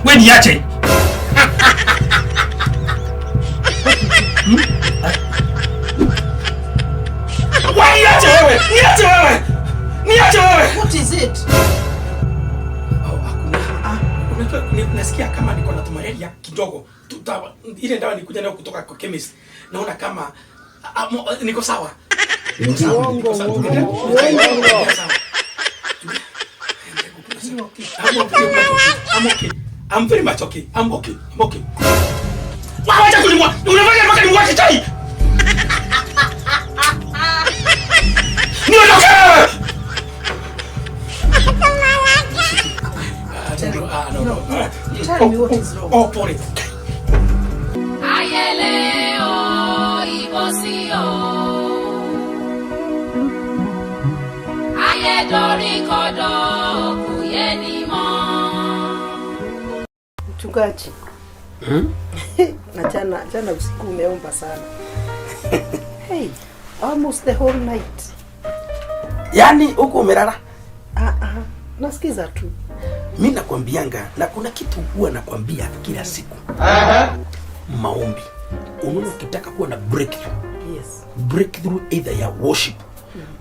Wewe niache. Wewe niache wewe. Niache wewe. Niache wewe. What is it? Oh, hakuna. Unajua nasikia kama niko na malaria kidogo. Ile dawa nilikuja nayo kutoka kwa chemist. Naona kama niko sawa. Niko sawa. Niko sawa. Niko sawa. I'm okay. I'm okay. I'm very much okay. I'm okay. I'm okay. Wacha kunimwa. Unafanya mpaka nimwache chai. Niondoke. No, no. Tell me what is wrong. Oh, pole. Ayele o, ibosi o. Ayé dorí kodò, kò yé ni mọ́. Mchungaji. Na jana usiku umeomba sana. Hey, almost the whole night. Yaani huko umelala? Nasikiza tu. Mimi nakwambianga na kuna kitu huwa nakwambia kila siku. Maombi. Unaona ukitaka kuwa na breakthrough. Yes. Breakthrough either ya worship,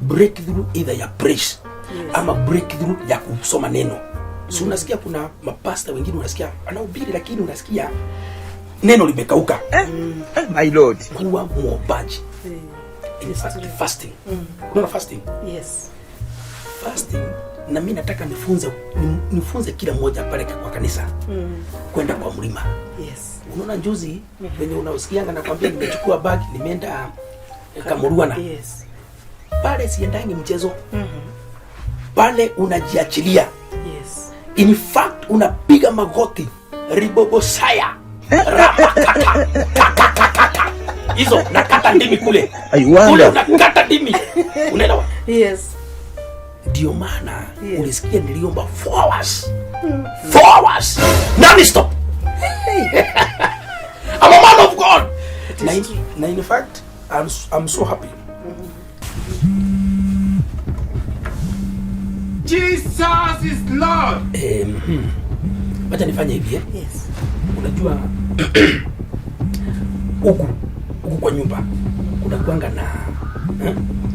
breakthrough either ya praise, ama breakthrough ya kusoma neno. Si unasikia kuna mapasta wengine unasikia anahubiri lakini unasikia neno limekauka. My Lord. Kuwa muombaji. In fact, fasting. Unaona fasting? Yes. Fasting na mimi nataka nifunze kila mmoja pale kwa kanisa. Kwenda kwa mlima. Yes. Unaona juzi venye unasikianga nakwambia nimechukua bag nimeenda Kamuruana. Yes. Pale siendangi mchezo. Pale unajiachilia. Yes. In fact unapiga magoti ribobosaya rapakata kata. Hizo nakata ndimi kule. I wonder. Kule unakata ndimi. Unaelewa? Yes. Ndio maana Yes. ulisikia niliomba 4 hours. 4 hours. Non stop. I'm a man of God. Na in fact I'm so happy. Jesus is Lord. Wacha nifanye hivi. Yes. Unajua huku kwa nyumba kuna kuanga na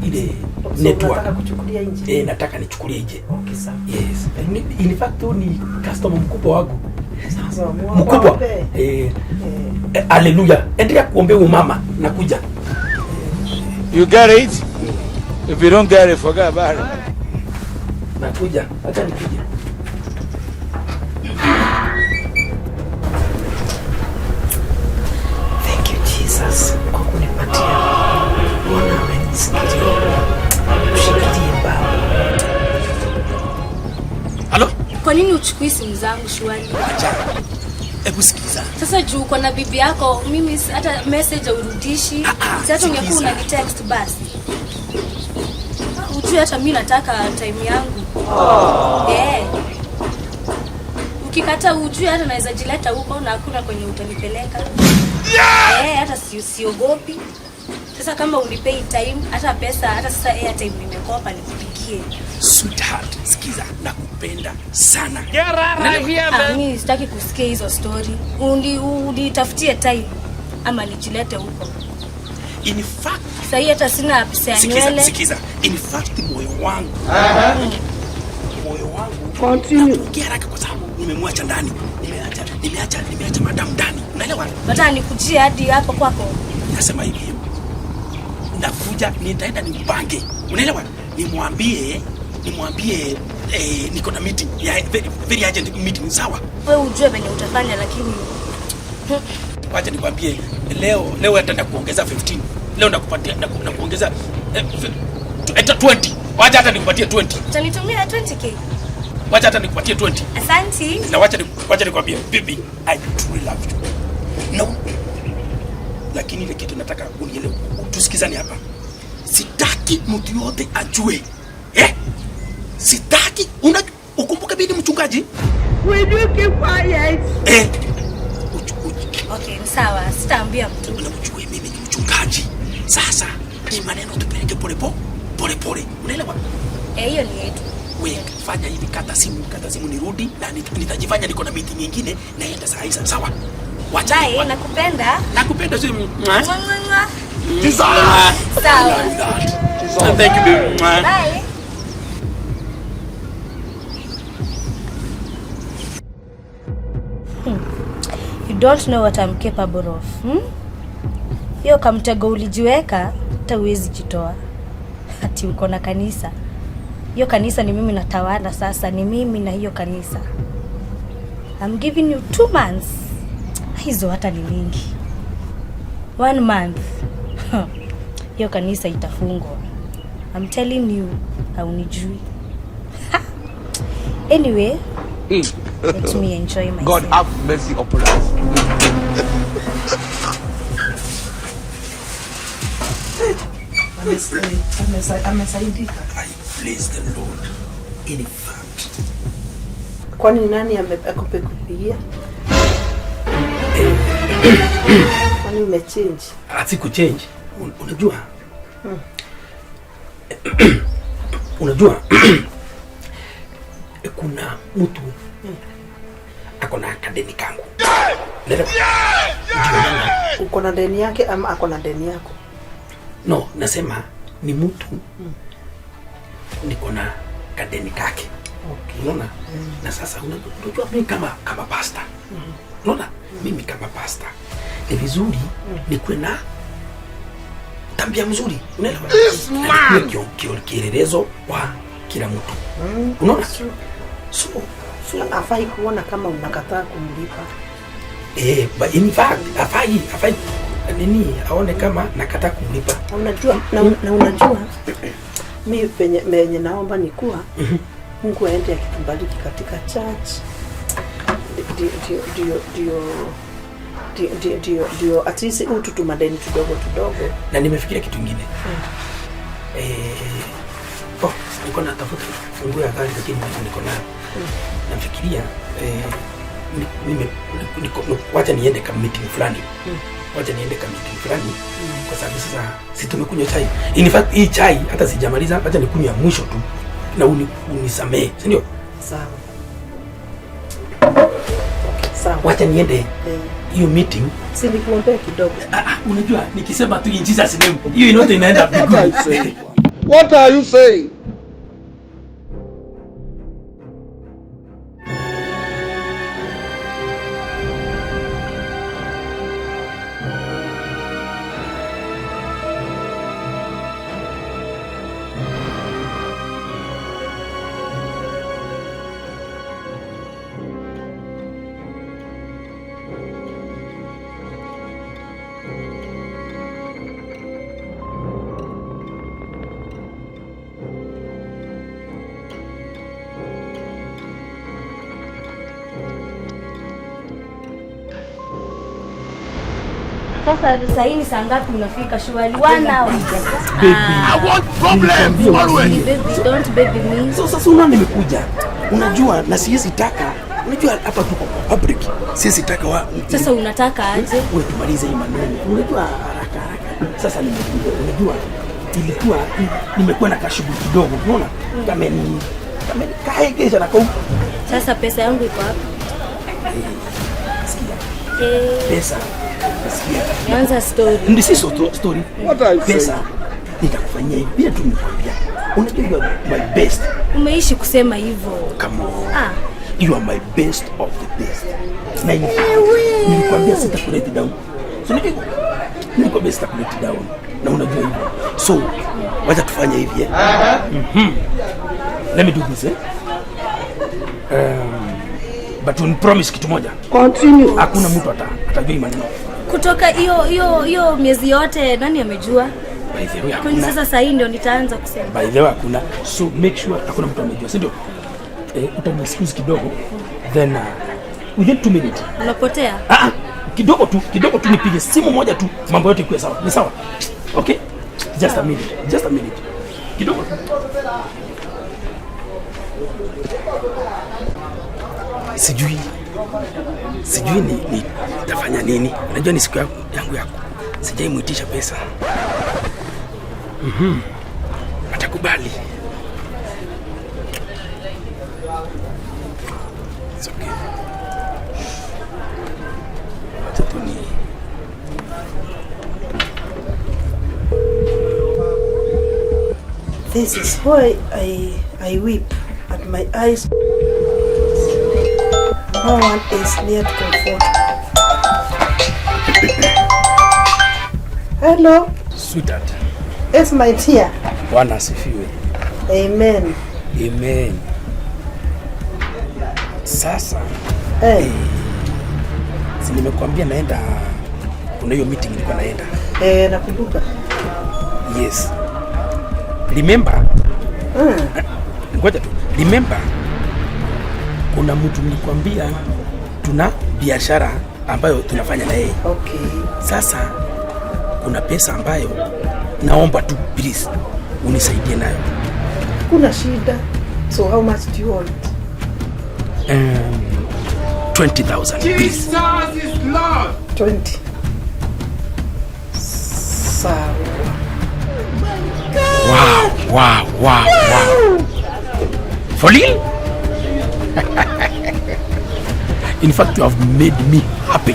ile So, network. unataka kuchukulia nje? Nataka nichukulie nje. Okay, sawa. Yes. In fact ni customer mkubwa wangu. Sasa Mkubwa. Haleluya. Endelea kuombea huyu mama nakuja. You get it? If you don't get it, forget about it. Nakuja. Acha nikuje. Thank you Jesus kwa kunipatia. Bwana amenisikilia. Ushikilie baba. Halo? Kwa nini uchukui simu zangu shwari? Acha. Hebu sikiza. Sasa juu uko na bibi yako, mimi hata message haurudishi. Si hata ungekuwa unanitext basi. Ujue hata mimi nataka time yangu. Ukikata ujue hata naweza jileta huko na hakuna kwenye utanipeleka. Hata siogopi. Sasa kama unipei time, hata pesa, hata sasa airtime nimekopa nikupigie. Sweetheart, sikiza, nakupenda sana. Get out of here, man. Mimi sitaki kusikia hizo story. Unitafutie time ama nijilete huko. In fact, sasa hii hata sina pesa ya nywele. Sikiza. In fact, moyo wangu. Moyo wangu. Continue. Nakuongea haraka kwa sababu nimemwacha ndani. Nimeacha madam ndani. Unaelewa? Nataka nikujie hadi hapo kwako. Nasema hivi. Nakuja, nitaenda nimpange. Unaelewa? Nimwambie niko na meeting ya very, very urgent meeting, sawa? Wewe ujue venye utafanya lakini wacha nikwambie leo hata nakuongeza 15. Leo nakupatia nakuongeza 20. Wacha hata nikupatie 20. Utanitumia 20k? Wacha hata nikupatie 20. Asante. Na wacha nikwambie baby, I truly love you. No. Lakini ile kitu nataka unielewe, tusikizane hapa. Sitaki mtu yote ajue. Sitaki ukumbuke mimi ni mchungaji. Will you keep quiet? Okay, sawa, sitaambia mtu. Na ujue mimi ni mchungaji. Sasa hii maneno tupeleke pole pole, pole pole. Unaelewa? Hiyo ni yetu. We fanya hivi, kata simu nirudi na nitajifanya niko na meeting nyingine naenda saa hii, sawa? Wacha Bye, nakupenda. Nakupenda sio? Mwa, mwa, mwa. Sawa. Sawa. Thank you, baby. Mwah. Bye. You don't know what I'm capable of. Hmm? Hiyo kamtego ulijiweka, hata huwezi jitoa. Ati uko na kanisa. Hiyo kanisa ni mimi natawala sasa, ni mimi na hiyo kanisa. I'm giving you 2 months. Hizo hata ni mingi. One month. Hiyo kanisa itafungwa. I'm telling you, haunijui. Anyway, let me enjoy myself. God have mercy upon us. Amesaidika. I praise the Lord. In fact, Kwani nani amekupigia? Kwani umechange? Sikuchange. Unajua kuna mtu ako na kadeni kangu. Ndio maana. Uko na deni yake ama ako na deni yako? No, nasema ni mtu niko na kadeni kake. Unaona? Na sasa unajua mimi kama pastor. Unaona? Mimi kama pastor ni vizuri nikuwe na tabia mzuri. Unaelewa? Na nikuwe kielelezo kwa kila mtu. Unaona? So Afai kuona kama unakataa kumlipa. But in fact afai nini aone kama nakataa kumlipa. Na unajua na unajua mi penye naomba ni kuwa Mungu aende akitubariki katika church, ndio at least utu tumadeni tudogo tudogo. Na nimefikiria kitu kingine. Oh, nilikuwa natafuta funguo ya gari lakini niko nayo. Nafikiria wacha niende ka meeting fulani. Wacha niende ka meeting fulani kwa sababu sasa si tumekunywa chai. In fact hii chai hata sijamaliza, wacha nikunywe ya mwisho tu na unisamee, si ndio? Sawa sawa. Wacha niende hiyo meeting. Si nikuombee kidogo? Ah, ah, unajua nikisema tu in Jesus name, hiyo inote inaenda mbinguni. What are you saying? Sasa sasa hii ni saa ngapi unafika surely? One hour. I want problems always. Baby, don't baby me. So sasa unaona nimekuja. Unajua na siwezi taka. Unajua hapa tuko kwa public. Siwezi taka wa Sasa unataka aje? Wewe tumalize hii maneno. Unajua haraka haraka. Sasa nimekuja. Unajua ilikuwa nimekuwa na kashughuli kidogo. Unaona? Kameni kaegesha na kwa Sasa pesa yangu iko wapi? Sikia. Eh, Pesa. Sikia. anza story. Ndi si story. What are you Pesa saying? nitakufanyia hivi bila tu nikwambia. Unajua you are my best. Umeishi kusema hivyo. Come on. Ah. You are my best of the best. Na in fact, nilikwambia sitakulet down. So unajua hivyo? Nilikwambia sitakulet down. Na unajua hivyo. So, wacha tufanye hivi eh. Let me do this eh. But unipromise kitu moja. Continue. Hakuna mtu atajua hii maneno. Kutoka hiyo miezi yote nani amejua? By the way, Kwani hakuna. sasa sasa hii ndio nitaanza kusema. By the way, hakuna. So make sure hakuna mtu amejua, si ndio? Utani excuse kidogo. Then within 2 minutes. Unapotea? Ah, ah, kidogo tu nipige simu moja tu, mambo yote ikuwe sawa. Ni sawa? Okay? Just a minute. Just a minute. Kidogo tu. Sijui ni nitafanya nini. Unajua ni siku yangu yako. Sijaimuitisha pesa. Atakubali. It's okay. Wacha tu ni This is why I weep at my eyes. No one is near to comfort. Hello, Sweetheart. It's my dear. Bwana asifiwe. Amen. Amen. Sasa Hey, si nimekuambia naenda, kuna hiyo meeting nilikuwa naenda. Eh, nakumbuka. Yes. Remember, ngoja tu. Remember, kuna mtu nilikwambia tuna biashara ambayo tunafanya na yeye. Okay. Sasa kuna pesa ambayo naomba tu please unisaidie nayo. Kuna shida. So how much do you want? 20,000 please. 20. Sawa. Wow. For real? In fact, you have made me happy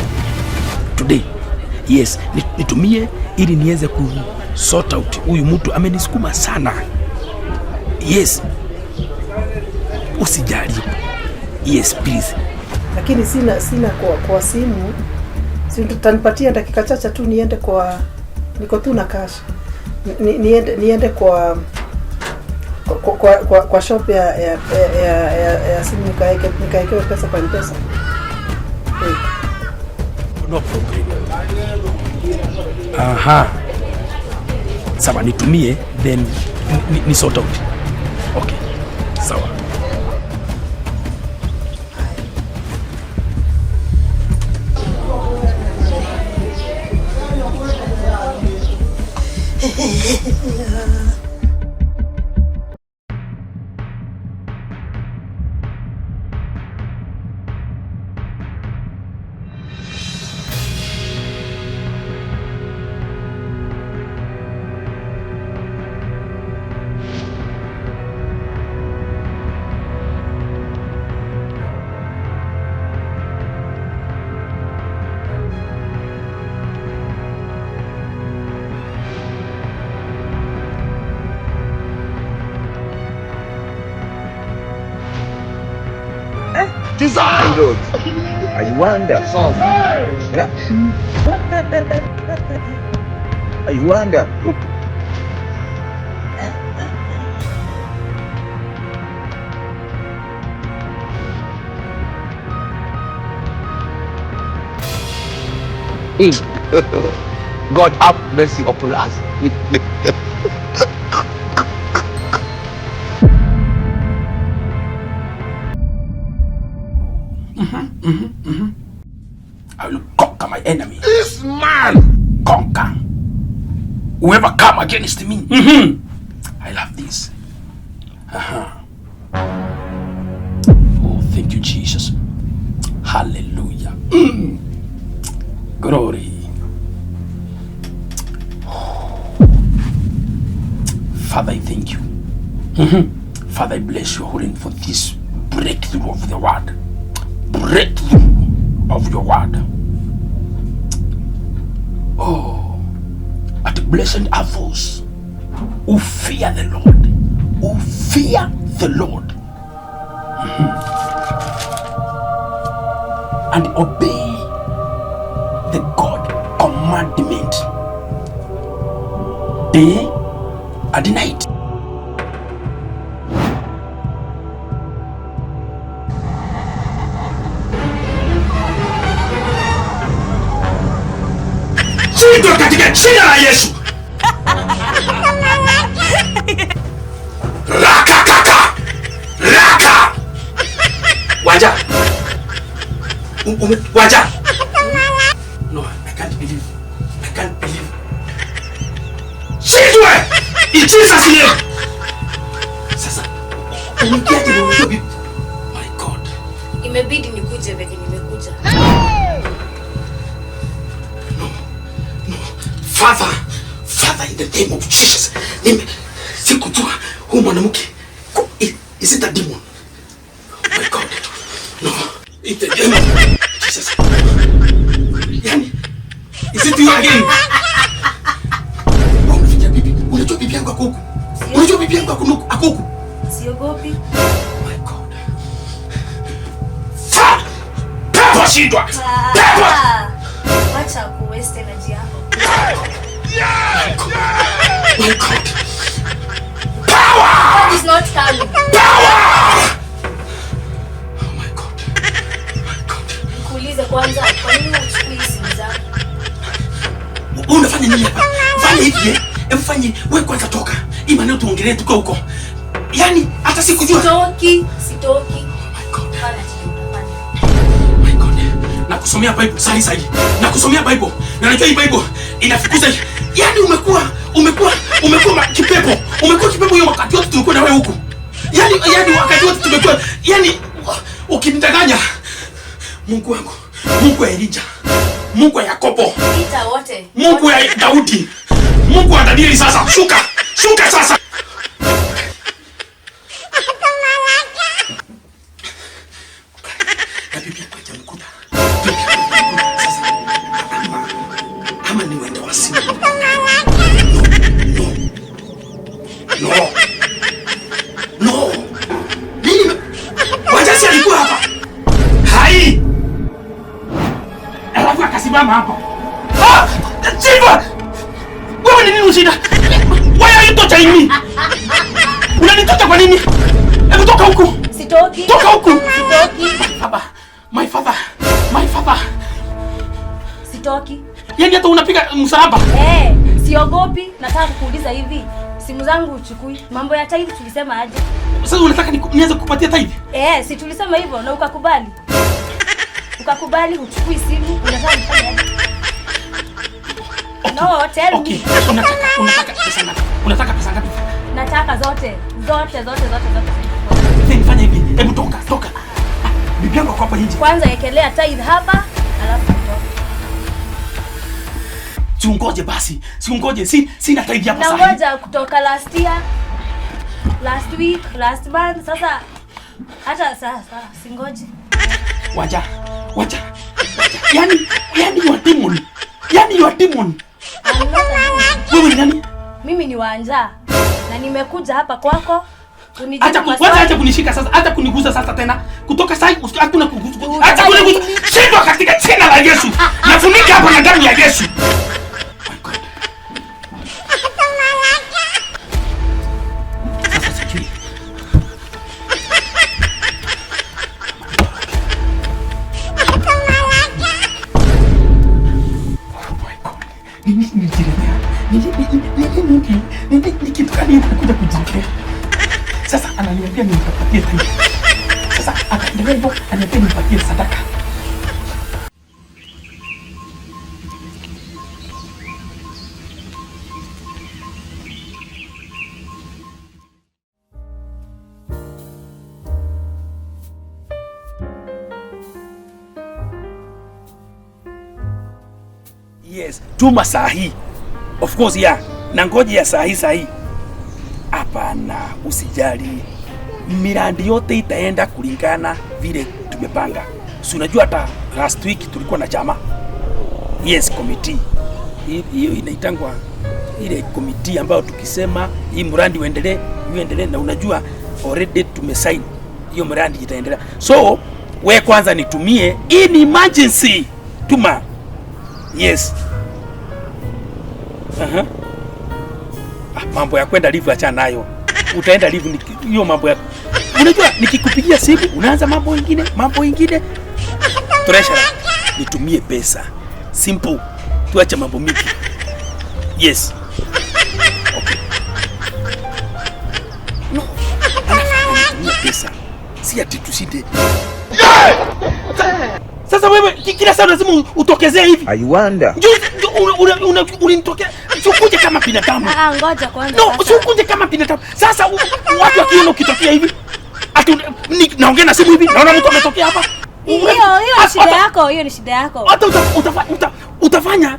today. Yes, nitumie ili niweze ku sort out huyu mtu amenisukuma sana. Yes. Usijali. Yes, please. Lakini sina kwa simu. Si utanipatia dakika chache tu niende kwa, niko tu na cash. Niende kwa shop ya simu nikaekewe pesa kwa M-Pesa. Eh. No problem. Aha. Sawa, nitumie then ni sort out. Okay. Sawa. I wonder. Yeah. I wonder. God have mercy upon us. I will conquer my enemy. This man. Conquer. Whoever come against me. I love this. Oh, thank you, Jesus. Hallelujah. Glory. Father, I thank you. Father, I bless your holy name for this breakthrough of the word. Breakthrough of your word. Oh, but blessed are those who fear the Lord. Who fear the Lord. And obey the God commandment day and night. Shindwa katika jina la Yesu. Raka kaka. Raka. Waja. Waja. No, I can't believe. I can't believe. Shindwe! In Jesus' name. Sasa umeingiaje na unajua bibi? My God. Imebidi nikuje venye nimekuja. No. Father, Father, in the name of Jesus. Nime sikujua huyu mwanamke. Is it a demon? Oh my God. No. In the name of Jesus. Yani, is it you again? Wewe unafikia bibi? Unajua bibi yangu ako huku? Unajua bibi yangu ako huku? Ako huku? Siogopi. My God. Fa! Pepo shindwa. Pepo! Ah, wacha ku waste energy yako. My God. Power! God is not coming. Power! Oh my God. My God. Nikuulize kwanza, kwa nini huchukui simu zangu? Wewe unafanya nini hapa? Fanya hivi eh. Hebu fanye wewe kwanza toka. Hii maneno tuongelee tuko huko. Yaani hata sikujua. Sitoki, sitoki. Oh my God. Fanya chenye utafanya. My God. Nakusomea Bible sahi sahi. Nakusomea Bible. Na najua hii Bible inafukuza. Yaani umekuwa kipepo. Umekuwa kipepo hiyo wakati wote tulikuwa na wewe huku. Yaani wakati wote tumekuwa yaani ukinidanganya. Mungu wangu, Mungu wa Elijah, Mungu wa Yakobo, Ita wote. Mungu wa Daudi, Mungu wa Danieli sasa. Shuka. Shuka sasa. Na bibi yako hajamkuta. Bibi yako hajamkuta. Sasa ama ni wende wasimu. No. No. No. No. Nini? Wajasi alikuwa hapa. Hai. Alafu akasimama hapo. Ah! Chifa! Wewe ni nini ushinda? Why are you torturing me? Unanitota kwa nini? Hebu toka huku. Sitoki. Toka huku. Sitoki. Baba, my father, my father. Sitoki. Yaani hata unapiga msalaba. Siogopi. Nataka kukuuliza hivi. Simu zangu uchukui. Mambo ya tithe tulisema aje? Sasa unataka nianze kukupatia tithe? Si tulisema hivyo na ukakubali. Ukakubali uchukui simu, unataka nifanye aje? No, tell Okay. me. Unataka pesa ngapi? Unataka pesa ngapi? Nataka zote. Zote zote zote zote. Nifanye hivi. Hebu toka, toka. Bibi yangu ako hapa nje. Kwanza ekelea tithe hapa, alafu utoke. Siungoje basi. Siungoje. Sina tithe hapa sasa. Nangoja kutoka last year, last week, last month. Sasa hata sasa singoji. Wacha. Wacha. Yaani you are demon. Yaani you are demon. I'm not a demon. Wewe ni nani? Mimi ni Wanja na nimekuja hapa kwako unijibu Acha maswali. acha kunishika sasa, acha kunigusa sasa tena. Kutoka sasa hakuna kugusa. Acha kunigusa. Shindwa katika jina la Yesu. Nafunika hapa na damu ya Yesu. My God. Sasa sijui. Oh my God. Nini nijiletea? Nini kitu gani nitakuja kujiletea? Sasa ananiambia nimpatie tithe. Sasa akaendelea hivyo ananiambia nimpatie sadaka. Yes, tuma saa hii. Of course yeah. Na ngoja ya saa hii saa hii. Hapana, usijali. Miradi yote itaenda kulingana vile tumepanga. Si unajua hata last week tulikuwa na chama. Yes, committee. Hiyo inaitangwa ile committee ambayo tukisema hii mradi uendelee, uendelee, na unajua already tumesign. Hiyo mradi itaendelea. So, we kwanza nitumie in emergency. Tuma. Yes. Aha. Mambo ya kwenda live acha nayo. Utaenda live hiyo mambo ya. Unajua nikikupigia simu unaanza mambo mengine, mambo mengine. Treasure, nitumie pesa. Simple. Tuache mambo mingi. Yes. Okay. No. Nitumie pesa. Si ati tushinde. Sasa wewe kila saa lazima utokezee hivi. I wonder. Ulinitokea. Usikuje kama binadamu. Ngoja kwanza. No, usikuje kama binadamu. Sasa watu wakiona ukitokea hivi, ati naongea na simu hivi, naona mtu ametokea hapa. Hiyo shida yako, hiyo ni shida yako. Hata utafanya,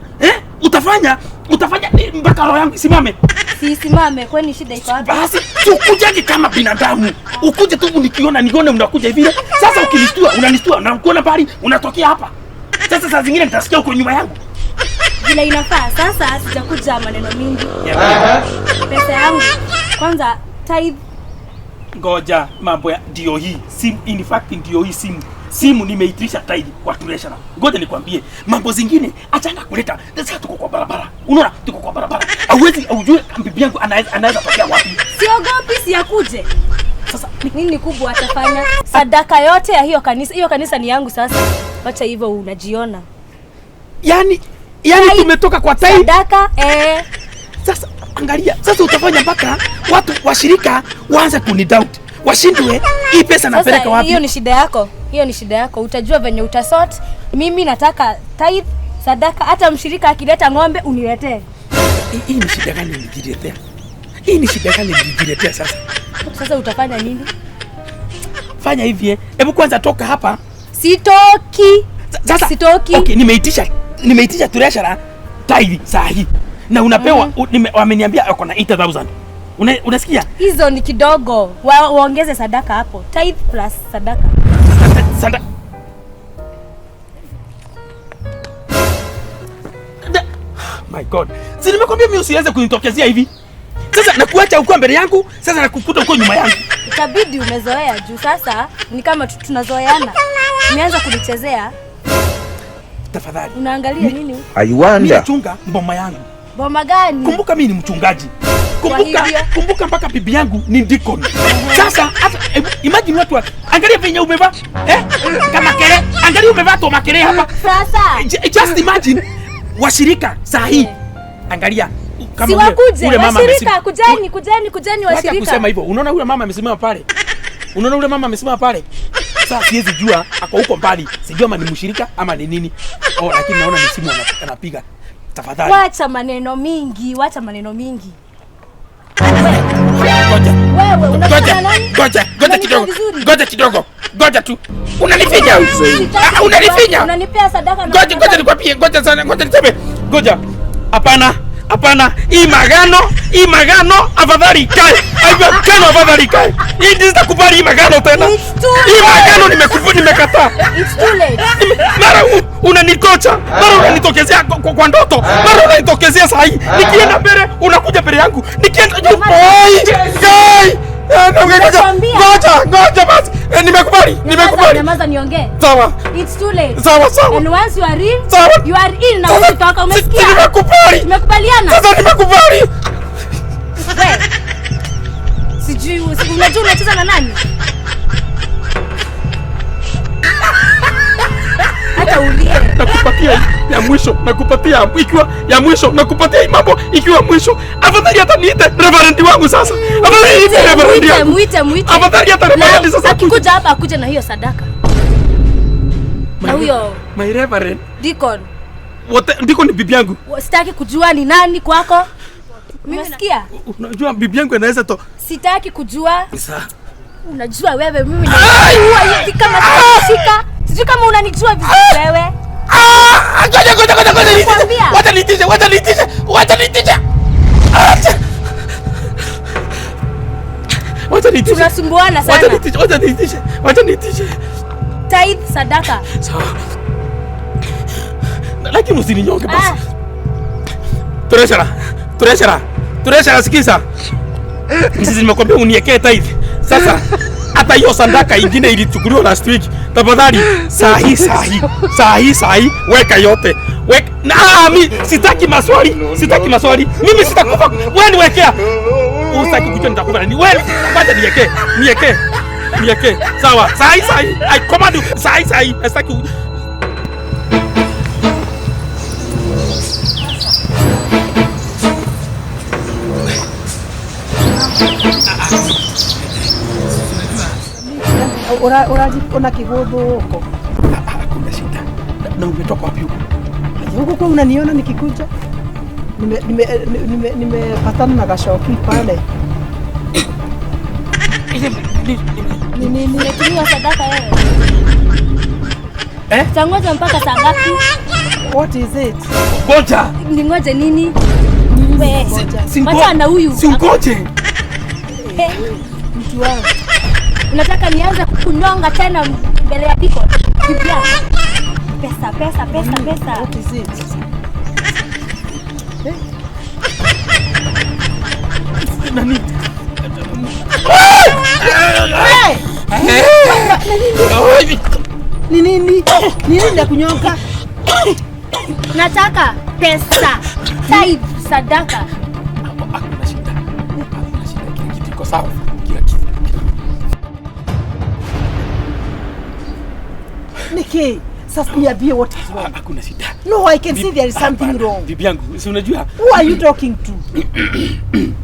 utafanya mpaka roho yangu isimame. Sisimame, kwani shida iko wapi? Basi tukujaje kama binadamu. Ukuje tu unikiona nione unakuja hivi. Sasa ukinistua, unanistua na kuona bali unatokea hapa. Sasa saa zingine nitasikia uko nyuma yangu. Vile inafaa. Sasa sijakuja maneno mingi. Pesa yangu kwanza tithe. Ngoja mambo ya ndio hii. Simu, in fact ndio hii simu. Simu nimeitisha tithe kwa treasurer. Ngoja nikwambie mambo zingine achana kuleta. Sasa tuko kwa barabara. Unaona tuko kwa barabara. Hauwezi ujue bibi yangu anaweza tokea wapi. Siogopi siakuje. Sasa nini kubwa atafanya? Sadaka yote ya hiyo kanisa, hiyo kanisa ni yangu sasa. Wacha hivyo unajiona. Yaani tumetoka kwa tithe. Sadaka Sasa angalia, sasa utafanya mpaka watu washirika waanze kunidoubt. Washindwe hii pesa napeleka wapi? Hiyo ni shida yako. Hiyo ni shida yako. Utajua venye utasort. Mimi nataka tithe, sadaka, hata mshirika akileta ng'ombe uniletee. Hii ni shida gani nilijiletea? Hii ni shida gani nilijiletea sasa? Sasa utafanya nini? Fanya hivi Hebu kwanza toka hapa. Sitoki. Sasa sitoki. Okay, nimeitisha treasurer tithe saa hii. Na unapewa wameniambia uko na 8000. Unasikia? Hizo ni kidogo. Waongeze sadaka hapo. Tithe plus sadaka. Sadaka. My God. Si nimekwambia mimi usianze kunitokezea hivi. Sasa nakuacha uko mbele yangu, sasa nakukuta uko nyuma yangu. Itabidi umezoea juu sasa ni kama tunazoeana. Umeanza kunichezea. Tafadhali. Unaangalia nini? I wonder. Mimi nachunga mboma yangu. Boma gani? Kumbuka mimi ni mchungaji. Kumbuka mpaka bibi yangu ni deacon. Sasa hata imagine watu angalia venye umevaa kama kere, angalia umevaa to makere hapa. Sasa just imagine washirika saa hii. Angalia kama si wakuje, ule mama washirika kujeni washirika. Wacha kusema hivyo. Unaona yule mama amesimama pale? Unaona yule mama amesimama pale? Sasa siwezi jua ako huko mbali. Sijui ama ni mshirika ama ni nini. Oh, lakini naona ni simu anapiga. Tafadhali. Wacha maneno mingi, wacha maneno mingi. Ngoja. Wewe unafanya nani? Ngoja, ngoja kidogo. Ngoja kidogo. Ngoja tu. Unanifinya. Unanifinya. Unanipea sadaka na ngoja, ngoja nikwambie, ngoja sana, ngoja niseme. Ngoja. Hapana. Hapana, hii magano afadhali ikae. Agano afadhali ikae. Hii ndizo sitakubali hii magano tena. Hii magano nimekataa. It's too late. Mara unanitocha, mara unanitokezea kwa ndoto, mara unanitokezea saa hii. Nikienda mbele unakuja mbele yangu. Nikienda juu. Oi! Ngoja, ngoja basi. Nimekubali, nimekubali. Nyamaza niongee. Sawa. It's too late. Sawa, sawa. And once you are in, sawa, you are in na usitoka, umesikia? Nimekubali. Tumekubaliana. Sasa nimekubali. Wewe. Sijui unajua unacheza na nani? Hata ulie. Nakupatia ya mwisho, nakupatia ikiwa ya mwisho, nakupatia hii mambo ikiwa mwisho. Afadhali hata niite reverend wangu sasa. Afadhali niite reverend wangu. Muite, muite. Afadhali hata reverend sasa. Akikuja hapa akuje na hiyo sadaka. Na huyo my reverend deacon. Wote ndiko ni bibi yangu. Sitaki kujua ni nani kwako. Umesikia? Unajua bibi yangu anaweza to. Sitaki kujua. Sasa. Unajua wewe mimi ni hivi kama sikushika. Sijui kama unanijua vizuri wewe. Ngoja ngoja ngoja ngoja. Wacha niitishe, wacha niitishe, wacha niitishe. Wacha niitishe. Tunasumbuana sana. Wacha niitishe, wacha niitishe, wacha niitishe. Tithe sadaka. Sawa. Lakini usininyonge basi. Treasurer, treasurer, treasurer sikiza. Sisi nimekuambia uniekee tithe. Sasa hata hiyo sadaka ingine ilichukuliwa last week. Tafadhali sahi sahi sahi sahi weka yote. Weka na mimi sitaki maswali, sitaki maswali. Mimi sitakufa. Wewe niwekea. Usitaki kujua nitakufa nini. Wewe kwanza niwekee, niwekee. Niwekee. Sawa. Sahi sahi. I command you. Sahi sahi. Sitaki. Una kigudu huko. Hakuna shida. Na umetoka wapi huko? Huko kwa unaniona nikikuja. Nimepatana na Gashoki pale. Nini nimetumia sadaka wewe? Eh? Tangoja mpaka saa ngapi? What is it? Ngoja. Ningoje nini? We, wacha na huyu. Si ungoje. Mtu wangu. Unataka nianze kukunyonga tena mbele ya diko? Pesa, pesa, pesa, pesa. What is it? Nani? Ni nini? Ni nini ya kunyonga? Nataka pesa. Tithe, sadaka. Hakuna shida. Hakuna shida. Kila kitu iko sawa. Kila kitu. Niki, sasa niambie what is wrong. Hakuna shida. No, I can see there is something wrong. Bibi yangu, si unajua? Who are you talking to?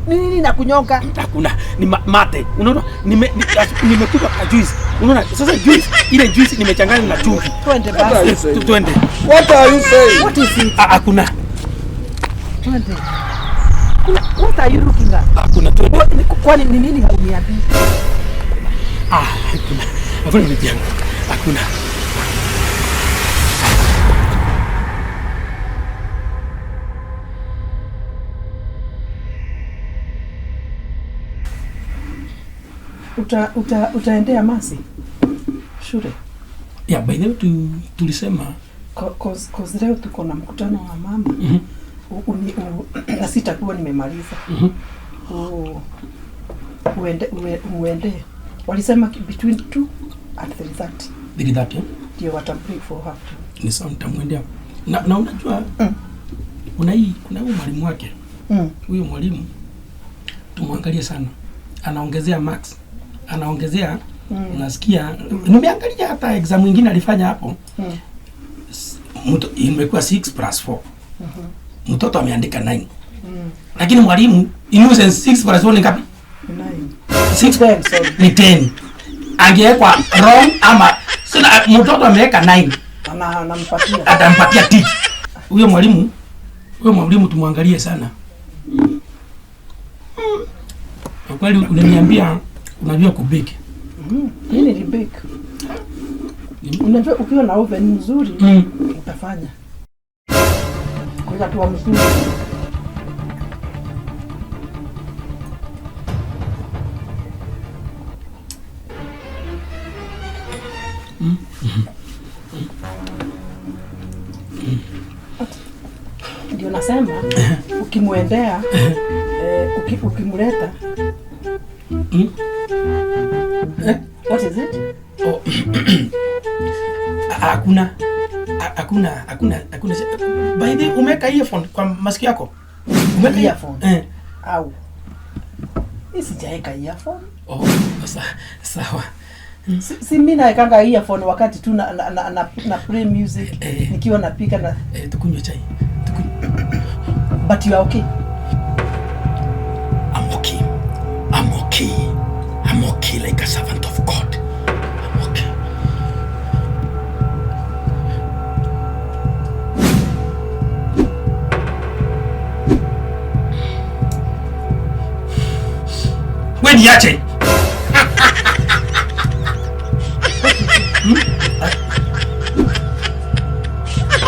Ni nini na kunyonga? Hakuna, ni mate. Unaona? Nimekupa juice. Unaona? Sasa juice, ile juice nimechanganya na chumvi. Twende basi. Twende. What are you saying? What is it? Hakuna. Twende. What are you looking at? Hakuna, twende. Kwani ni nini hauniambii? Hakuna. Hakuna bibi yangu. Hakuna. Utaendea Masi shule? Yeah, by the way tulisema cause leo tuko na mkutano wa mama. Na sitakuwa nimemaliza. Uende. Walisema between 2 and 3:30. 3:30? Ndio wata break for half time. Ni sawa, nitamwendea. Na unajua kuna huyu mwalimu wake. Huyu mwalimu tumwangalie sana. Anaongezea marks. Anaongezea. Unasikia, nimeangalia hata exam nyingine alifanya hapo. Imekuwa 6 + 4. Mtoto ameandika 9. Lakini mwalimu innocent 6 + 4 ni ngapi? 9. 6 10, sorry. Ni 10. Angewekwa wrong ama sina, mtoto ameweka 9. Anampatia. Atampatia tick. Huyo mwalimu tumwangalie sana. Kwa kweli uliniambia unajua kubake. Mimi ni bake. Unajua ukiwa na oven nzuri utafanya. Kwa tu mzuri. Ndio nasema ukimwendea ukimleta. What is it? Oh. Hakuna. By the way, umeweka earphone kwa masikio yako? Umeweka earphone? Au. Mimi sijaweka earphone. Oh, sawa. Si mimi naekanga earphone wakati tu na play music nikiwa napika na tukunywe chai. But you are okay. I'm okay. I'm okay. I'm okay like a servant of God. I'm okay. Wewe niache.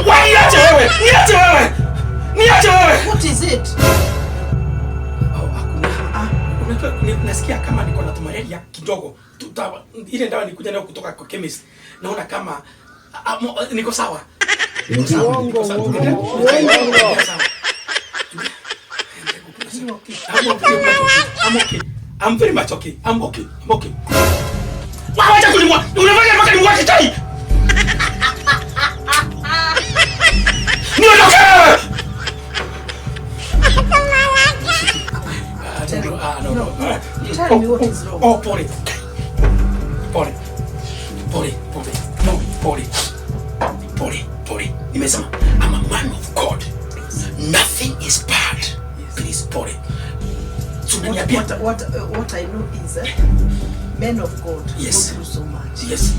Wewe niache wewe. Niache wewe. Niache wewe. What is it? Oh, hakuna. Unajua nasikia kama niko na malaria kidogo. Ile dawa nilikuja nayo kutoka kwa chemist. Naona kama niko sawa. Niko sawa. Niko sawa. I'm okay. I'm very much okay. I'm okay. I'm okay. Wacha kunimwa. Unafanya mpaka nimwache chai. Niondoke. No. Tell me what is wrong. Oh, pole. Pole. Pole, pole. No, pole. Pole, pole. Nimesema, I'm a man of God. Nothing is bad. Yes. Please, pole. So what I know is men of God yes. go through so much. Yes.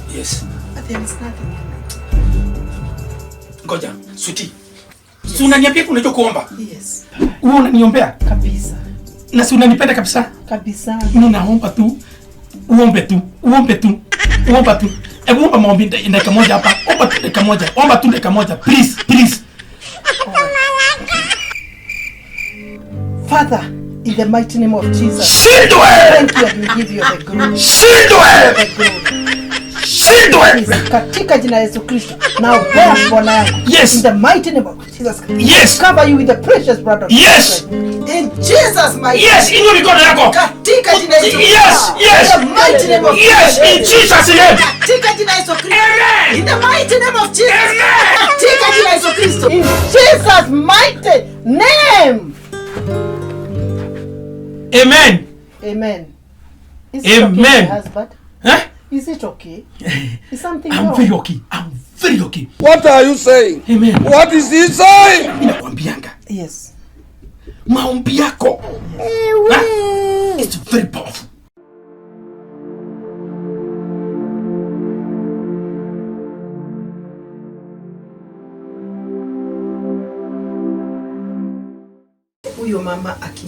Yes. But there is nothing in it. Ngoja, sweetie. Yes. Si unaniambia unajua kuomba? Yes. Wewe unaniombea? Kabisa. Na si unanipenda kabisa? Kabisa. Mimi naomba tu uombe tu, uombe tu. Uomba tu. Hebu omba maombi dakika moja hapa. Omba tu dakika moja. Omba tu dakika moja. Please, please. Father, in the mighty name of Jesus. Shindwe. Thank you and we give you the glory. Shindwe. The glory. Shindwe. Katika jina la Yesu Kristo. Naombea bwana yangu. Yes. In the mighty name of Jesus Christ. Yes. Cover you with the precious blood of Yes. Jesus Christ. In Jesus mighty Yes, inua mikono yako. Katika jina la Yesu Yes, Kristo. yes. In the mighty name of Yes, in Jesus name. Katika jina la Yesu Kristo. Amen. In the mighty name of Jesus. Amen. Katika jina la Yesu Kristo. In Jesus mighty name. Amen. Amen. Is it Amen. okay, my husband? Eh? Is it okay? Is something I'm wrong? very okay. I'm very okay. What are you saying? Amen. What is he saying? Mimi nakwambianga Yes. maombi yako eh? It's very powerful. Huyo mama aki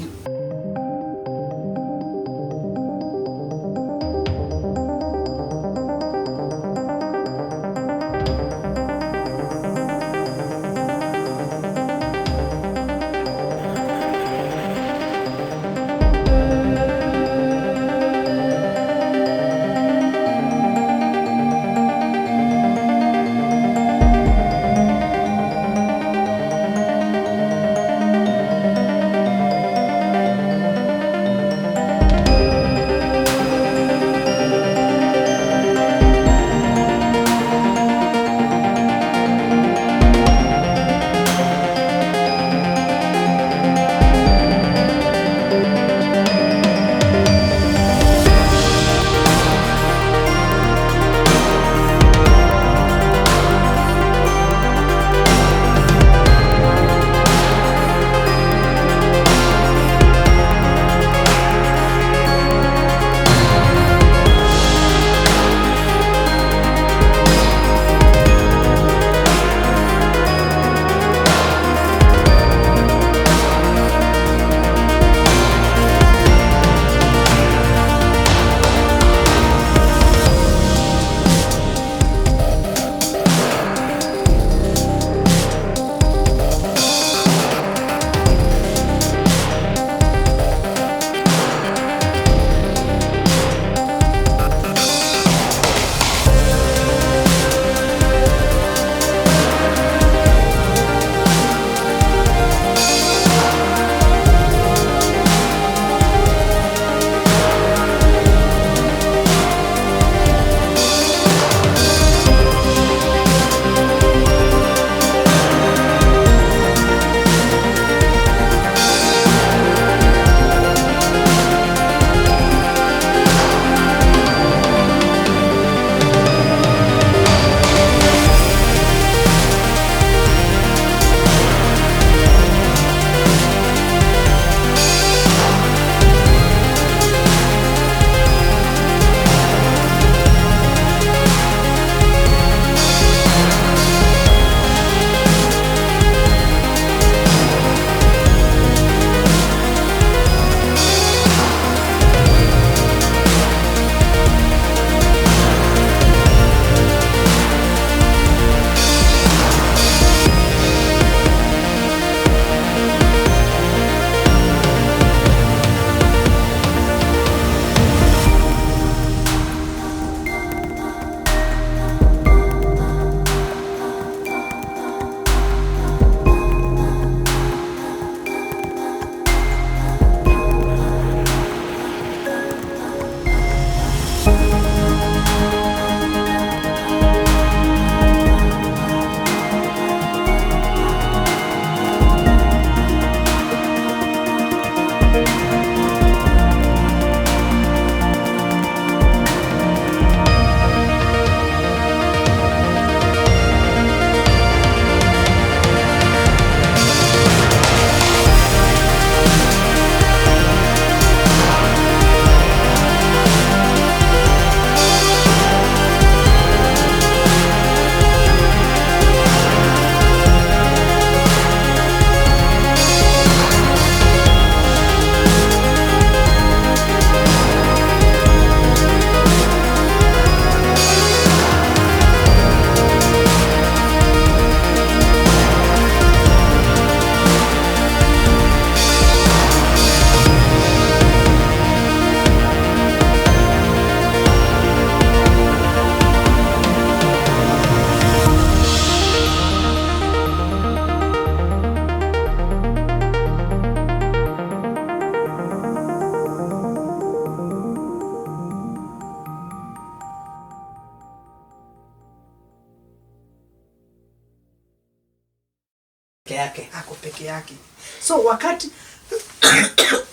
yake. Ako peke yake. So wakati,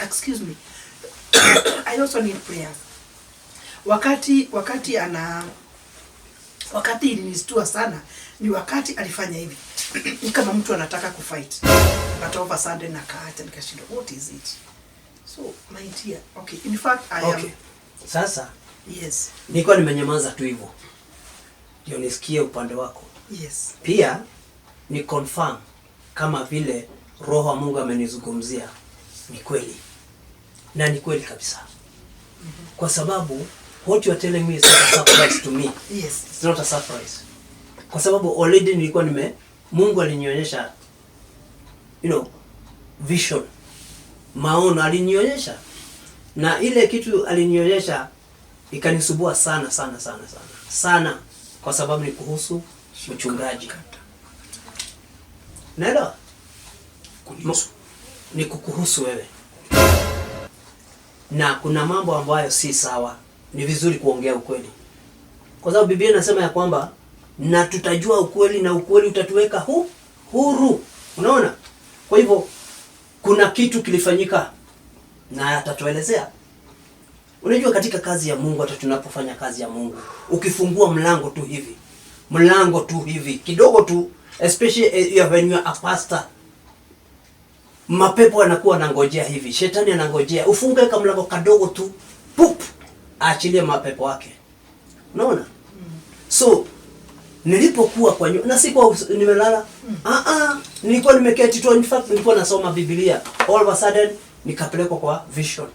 excuse me, I also need prayers. Wakati ilinistua sana ni wakati alifanya hivi, ni kama mtu anataka kufight, but all of a sudden akaacha. Nikashindwa, what is it? So my dear, okay, in fact I am Okay. Sasa Yes. nilikuwa nimenyamaza tu hivyo ndio nisikie upande wako. Yes. Pia ni confirm kama vile Roho wa Mungu amenizungumzia ni kweli, na ni kweli kabisa, kwa sababu what you are telling me is not a surprise to me. It's not a surprise, kwa sababu already nilikuwa nime Mungu alinionyesha vision, maono alinionyesha, na ile kitu alinionyesha ikanisumbua sana sana sana sana sana, kwa sababu ni kuhusu mchungaji. Naelewa? Kunihusu. Ni kukuhusu wewe, na kuna mambo ambayo si sawa. Ni vizuri kuongea ukweli, kwa sababu Biblia inasema ya kwamba na tutajua ukweli na ukweli utatuweka huru. Unaona? Kwa hivyo kuna kitu kilifanyika na atatuelezea. Unajua, katika kazi ya Mungu, hata tunapofanya kazi ya Mungu, ukifungua mlango tu hivi, mlango tu hivi kidogo tu, especially when you are a pastor, mapepo yanakuwa anangojea hivi, shetani anangojea ufunge kama mlango kadogo tu, pup, aachilie mapepo yake. Unaona? So nilipokuwa kwa nyumba na sikuwa nimelala, nilikuwa nimeketi tu, in fact nilikuwa nasoma Biblia. All of a sudden nikapelekwa kwa vision,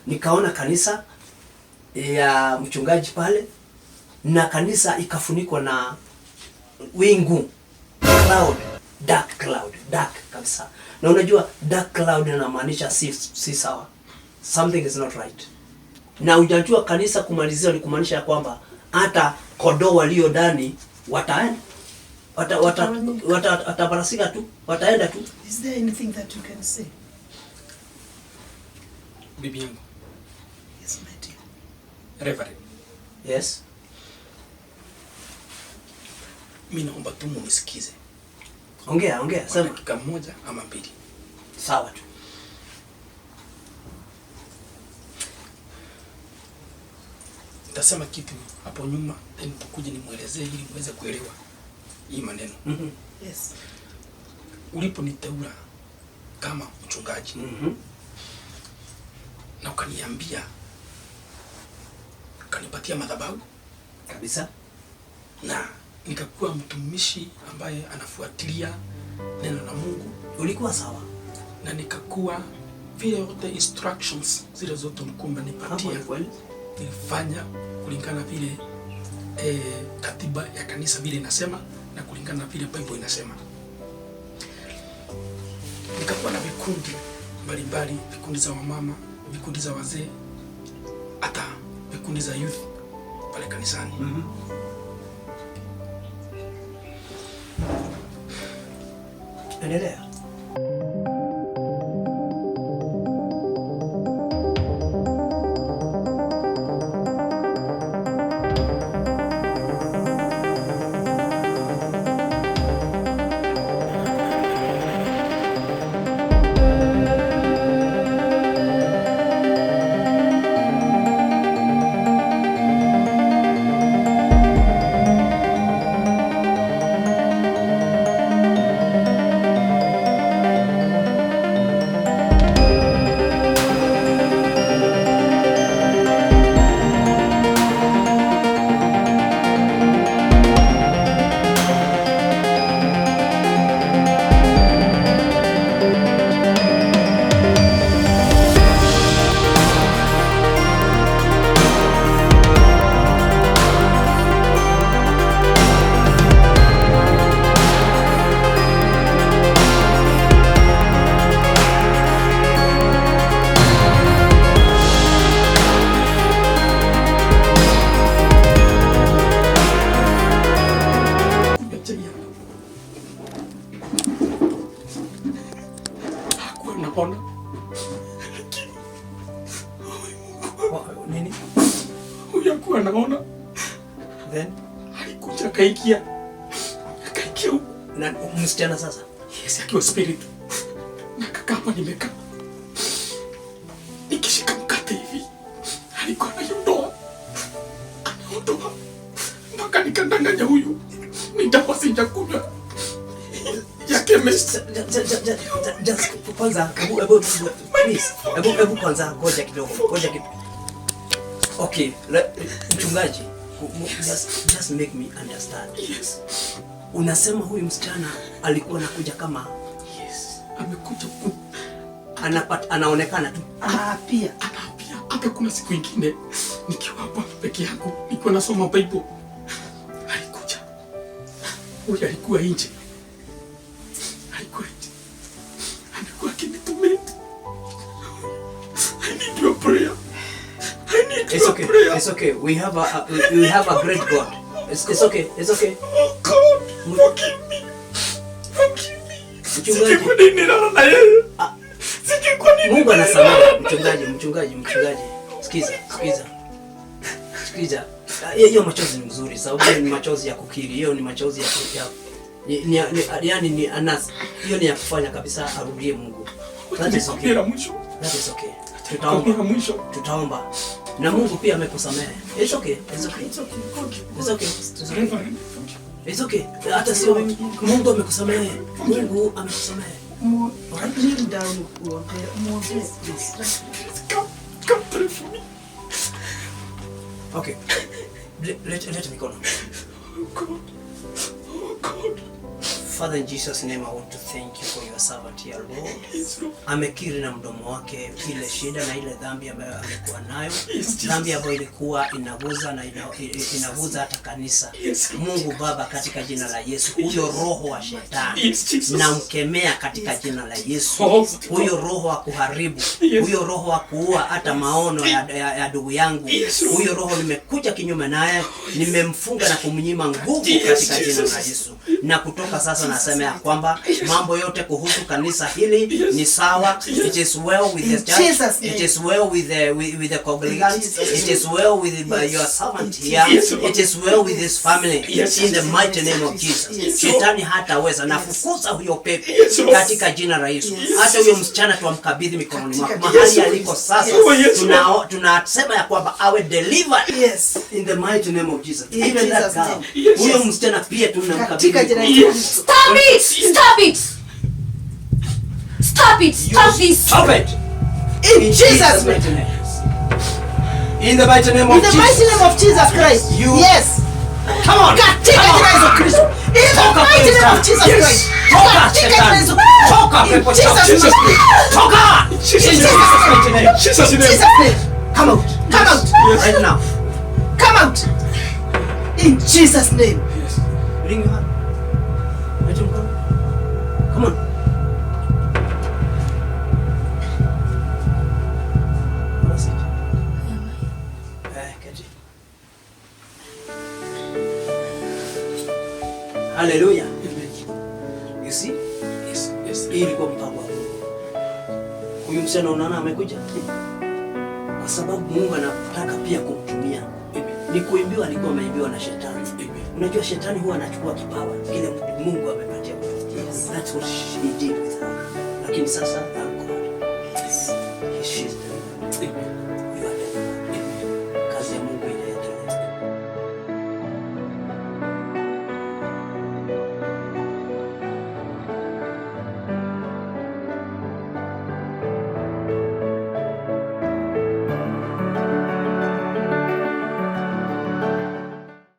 nikaona kanisa ya mchungaji pale, na kanisa ikafunikwa na wingu, cloud, dark cloud, dark kabisa. Na unajua dark cloud inamaanisha si sawa, something is not right. Na hujajua kanisa kumalizia ni kumaanisha ya kwamba hata kondoo walio ndani wataenda, watabarasika tu, wataenda tu. Is there anything that you can say? Bibi yangu. Yes, my dear. Reverend. Yes. Mimi naomba tu munisikize. Ongea, ongea, Kwa sema. dakika moja ama mbili. Sawa tu. Nitasema kitu hapo nyuma, then tukuje nimuelezee ili muweze kuelewa hii maneno. Yes. Uliponiteua kama mchungaji na ukaniambia, ukanipatia madhabahu kabisa, na nikakuwa mtumishi ambaye anafuatilia neno la Mungu. Ulikuwa sawa. Na nikakuwa vile yote instructions zile zote ulikuwa umenipatia Hapo ni kweli. nilifanya kulingana vile katiba ya kanisa vile inasema na kulingana na vile Bible inasema. Nikakuwa na vikundi mbalimbali, vikundi za wamama, vikundi za wazee, hata vikundi za youth pale kanisani. Endelea. Kunywa chai hapa. Hakuwa anaona. Nini? Huyu hakuwa anaona. Then alikuja akaikia. Akaikia huku. Na msichana sasa? Yes, akiwa spirit. Na kaka hapa nimekaa. Nikishika mkate hivi, alikuwa anaiondoa. Anaondoa. Mpaka nikandanganya huyu. Ni dawa sijakunywa. Ya chemist. Just kwanza, hebu please, hebu kwanza ngoja kidogo, ngoja kidogo. Okay, mchungaji, just make me understand. Yes. Unasema huyu msichana alikuwa anakuja kama Yes. Amekuja anaonekana tu. Anaapia. Anaapia. Hata kuna siku ingine nikiwa hapa peke yangu, nilikuwa nasoma Bible. Alikuja. Huyu alikuwa nje. Alikuwa nje. Amekuwa akinitumia. I need your prayer. I need It's your okay. prayer. It's okay. We have we have a great God. It's okay. It's okay. Oh God, forgive me. Forgive me. Mchungaji. Sijui kwa nini nilala na yeye. Sijui kwa nini. Mungu anasamehe. Mchungaji. Sikiza. Sikiza. Hiyo machozi ni mzuri sababu hiyo ni machozi ya kukiri. Hiyo ni machozi ya yaani ni anas. Hiyo ni ya kufanya kabisa arudie Mungu. That is okay. Nikwambie la mwisho. That is okay. Nikwambie la Tutaomba. mwisho. Tutaomba. Na Mungu pia amekusamehe. It's okay. It's okay. It's okay. It's okay. It's okay. Reverend, forgive. It's okay. Hata sio mimi. Mungu amekusamehe. Mungu amekusamehe. Kneel down uombe, muombe. Please come pray for me. Okay. Let mikono. Oh God. Oh God. Father, in Jesus name I want to thank you for your servant here, Lord. Yes, Lord. Amekiri na mdomo wake ile shida na ile dhambi ambayo amekuwa nayo, Yes, Jesus. dhambi ambayo ilikuwa inaguza na inaguza hata kanisa. Yes, Lord. Mungu Baba, katika jina la Yesu, huyo roho wa shetani Yes, Jesus. namkemea katika jina la Yesu. Oh, Huyo roho wa kuharibu, Yes. huyo roho wa kuua hata maono ya ndugu yangu, Yes, Lord. huyo roho nimekuja kinyume naye, nimemfunga na kumnyima nguvu Yes, katika jina la Jesus. Yesu. Na kutoka sasa nasema ya kwamba mambo yote kuhusu kanisa hili Yes. ni sawa. It is well with the In church. Jesus' name. It is well with the congregants. In Jesus' It is well with Yes. your servant In here. Yes, Lord. It is well with his family. Yes. In the mighty name of Jesus. Yes. Shetani hataweza. Nafukuza huyo pepo Yes, Lord. katika jina la Yesu. Yes. Hata huyo msichana tuamkabidhi mikononi mwako. Katika Mahali jina la aliko Yesu. sasa Yes. tunasema ya kwamba awe delivered Yes. in the mighty name of Jesus. In Even that Jesus' girl. name. Yes. Huyo msichana pia tunamkabidhi. Katika jina la Yes. Yesu. Stop it! Stop it! Stop it! Stop this! Stop it! In Jesus' name. mighty name. In the mighty name of In the mighty Jesus. name of Jesus Christ. You- Yes. Come on. Katika Come on. jina la Yesu Kristo. In the Toka mighty name of pepo. Jesus Yes. Christ. Toka Katika jina la shetani. Yesu. Toka In pepo Jesus' chafu. Jesus name. Toka! Jesus In name. Jesus' mighty name. Jesus name. Jesus name. Come out. Come out. Yes. Right now. Come out. In Jesus name. Yes. Bring your hand. Let him come. Come on. Have a seat. Keti. Hallelujah. Amen. You see? Yes. Yes. Hii ilikuwa mpango wa Mungu. Huyu msichana unaona amekuja kwa sababu Mungu anataka pia kumtumia. Amen. Ni kuimbiwa, alikuwa ameimbiwa na shetani. Amen. Unajua shetani huwa anachukua kipawa kile Mungu amepatia mtu. Yes. That's what he did with her. Lakini sasa thank God.